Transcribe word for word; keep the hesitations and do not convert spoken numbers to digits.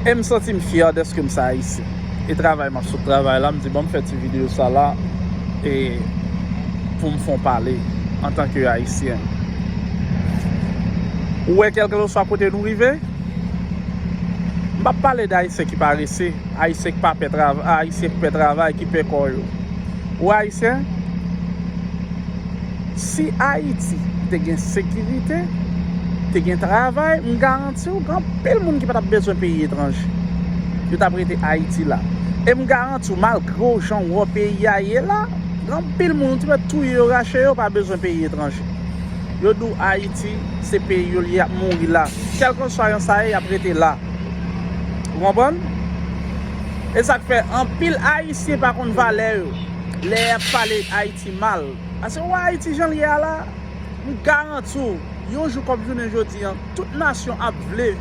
E m santi m fyè dèske m se Ayisyen. E travay m ap sot travay la, m di, "Bon, m fè ti videyo sa la e pou m fè yon pale antanke Ayisyen." Ou wè, kèlkeswa kote nou rive, m p ap pale de Ayisyen ki parese, Ayisyen ki pa pè travay, Ayisyen ki pè travay, ki pè kò yo. Ou Ayisyen, si Ayiti te gen sekirite, te gen travay, m garanti w, gen anpil moun ki pa t ap bezwen peyi etranje. Yo t ap rete Ayiti la. E m garanti w, malgre w jan w wè peyi a ye la, gen anpil moun, ou ti mèt touye yo, rache yo, pa bezwen peyi etranje. Yo di w Ayiti, se peyi yo, y ap mouri la. Kèlkeswa jan sa ye, y ap rete la. Ou konprann? E sa k fè anpil Ayisyen pa konn valè yo lè y ap pale Ayiti mal. Paske w wè Ayiti jan l ye a la, m garanti w, yon jou kòm jounen jodi a, tout nasyon ap vle